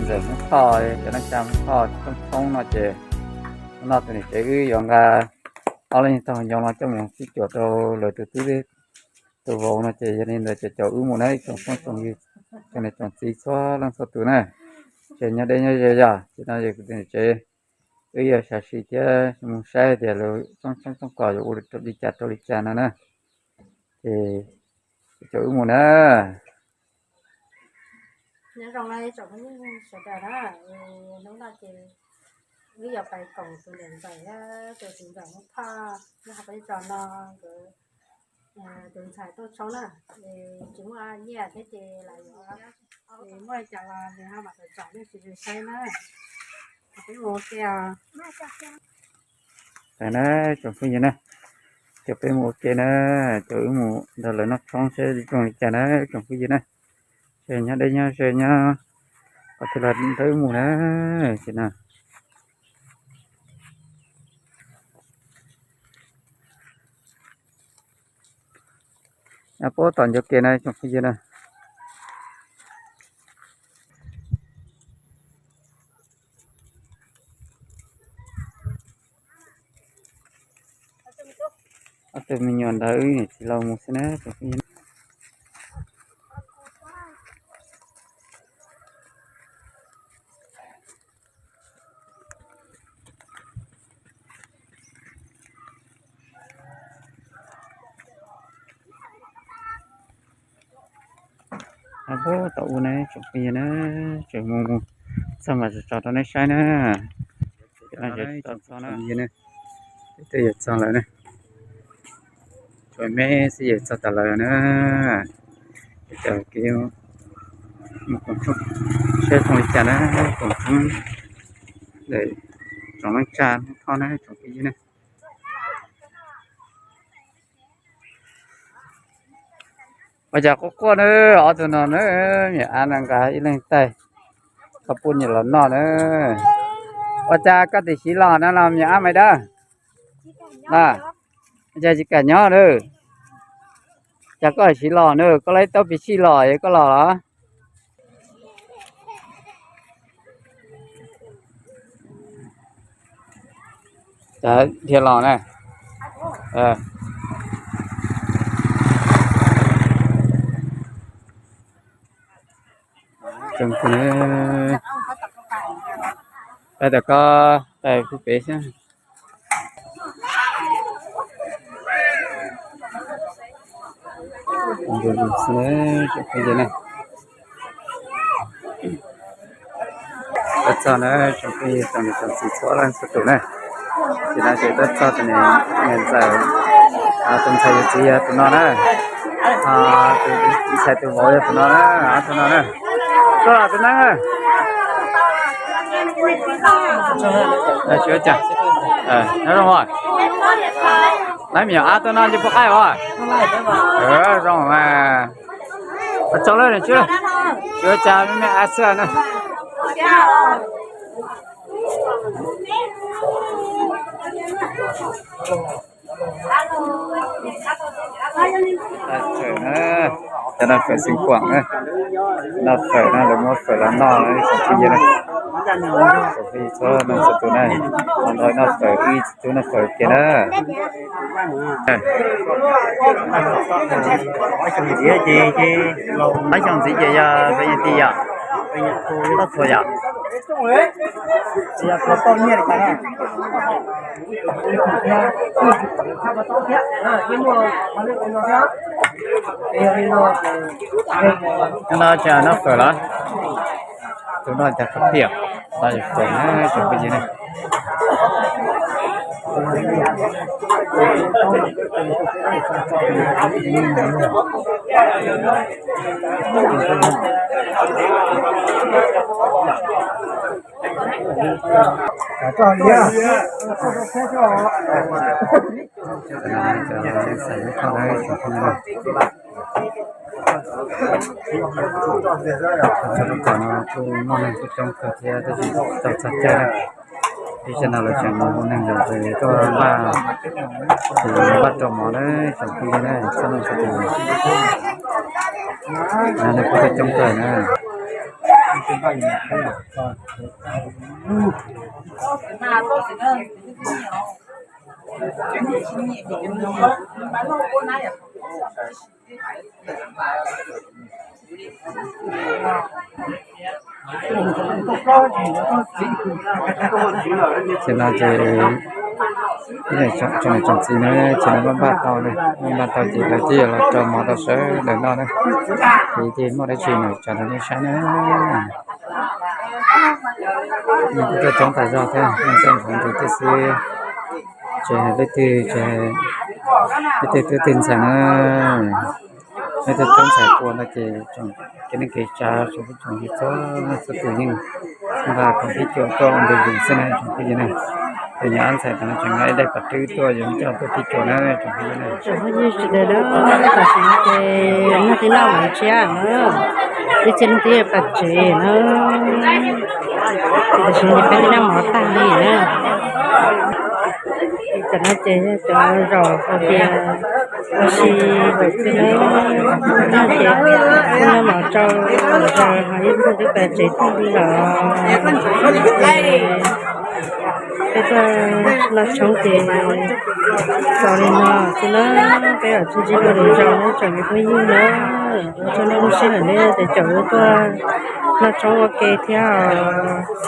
Ntxawm Hmoob Thoj, cov neej tsa Hmoob Thoj tshoob tshoob no ces, no tus niam tsev wb yuav nqa ob lub nyuag tog ncoo no coj mus sib cuam rau lawv tus tub tus vauv no ces yog li ntawd ces caum wb mus na ib tsoom phooj tsoom ywg, tsoom niam tsoom txiv txhua leej txhua tus na. Ces nyob deb nyob ze yog ces no yog tus niam tsev wb yuav sam sim thiab mus saib tias lawv tshoob tshoob tshoob kos yuav ua li cas rau li cas no na. Ces caum wb mus na. Nyob zoo tsoom phooj ywg sawv daws na, hnub no ces wb yuav pais koom tus niam ntxawm, tus txiv ntxawm Hmoob Thoj nyob hauv peb zos no, nkawd tus ntxhais tuaj tshoob na, tsis muaj nyiaj thiab ces lawv yuav, muaj li cas los nws ho mam tawm tsom nej sawv daws saib na. Peb mus ua ke. Tag na tsoom phooj ywg na, ces peb mus ua ke na, ces wb mus nrog lawv noj tshoob saib zoo li cas na tsoom phooj ywg na. Ces nyob deb nyob ze nyob qhov twg los nrog wb mus na, ces no. Nyob puag tom ncauj ke na tsoom phooj ywg na. Ob tug me nyuam ntawd wb niam txiv laus mus xwb na tsoom phooj ywg. Puag tom u na tsoom phooj ywg na, tseem mus mus txog mas tso rau nej saib na. Twb yuav txog lawm na. Tsuas me xwb yuav txog tas lawm na. Cov kev mus koom tshoob saib zoo li cas na, koom tshoob ntawm tsoom neej tsa Hmoob Thoj na tsoom phooj ywg na. Ua cas quaj quaj na, ob tug no na, me nyuam ab no nqa ib leeg taig, koj pub nyias los noj na. Ua cas koj twb siv los no los me nyuam ab Maiv Dawb? Ua cas tsis kam nyob na? Cas koj siv los na, koj laib taub piv sij los es koj los los? Dhia los na. Pab tom koj pab pem xwb. Tsoom phooj ywg na, tuaj txog na, tsoom phooj ywg tsoom niam tsoom txiv txhua leej txhua tus na. Ces no ces tuaj txog tus niam ntxawm, tus ntxhais yawm txiv yog tus no na. Tus ntxhais tus vauv yog tus no na, ob tug no na. Tuaj los tus neeb. Tsis ua cas. Nyob zoo os. Lawv me nyuam ab tuaj noj ncej puab qaib os. Zoo mas. Tso lawm tsis ua cas, me me ab xwb na. Cov no fawm xeev khuam na, noj fawm na, lawv muab fawm los noj na, tsoom phooj ywg na, tsoom phooj ywg txhua leej txhua tus na, noj fawm ib tug noj fawm kiag na. Ob xyoos ntxiv ces yog peb nyuag tij yom, toj txhua yom. No ces noj fawm los, tus no cas khav tiam, no fawm na tsoom phooj ywg ne. Cov no kuj muaj neeg kuj coob kawg thiab tab sis tau txog caij na. Ib tsam no lawv tseem mus hu neeg los tuaj npaj, tus npaj rau mov na, tsoom phooj ywg na, txhua leej txhua tus. Neeg kuj coob kawg na. Ces no ces ib tsoom niam tsoom txiv na, ces lawv npaj npaj tau, npaj npaj tau ces lawv thiaj yuav los rau mov rau sawv daws noj na. Ces thiaj muaj dab tsi no tso rau nej saib na. Nws kuj coob tas zog thiab, nyob xeeb hmoov ntawd thiab xwb. Ces leej twg, leej twg tub twg ntxhais na, leej twg tub ntxhais qua no ces tsoom kwv tij neej tsa tsoom phooj tsoom ywg txhua leej txhua tus yeej nqa khoom phij cuam tuaj ua ntu zus xwb na tsoom phooj ywg na. Ces nyob ntxhais tam no tseem nqa ib daim pam rwb tuaj yuav coj tuaj phij cuam na tsoom phooj ywg na. Tsoom phooj ywg sawv daws na, tam sim no ces noj tib noj mov tshiab na, ib txhia leej twb pam tsev na. Ces tam sim no ces peb twb noj mov tag li na. Tam no ces yog cov zos hais tias ua si lawm xwb na, ces kuj noj mov rau lawm, ho ib txhia twb pam tsev tag li lawm. Peb tuaj noj tshoob ces xaus li no xwb na, peb mam sib ntsib dua lwm zaus na tsoom phooj ywg na. Ua tsaug nej lub sij hawm nej caum wb tuaj noj tshoob ua ke thiab os.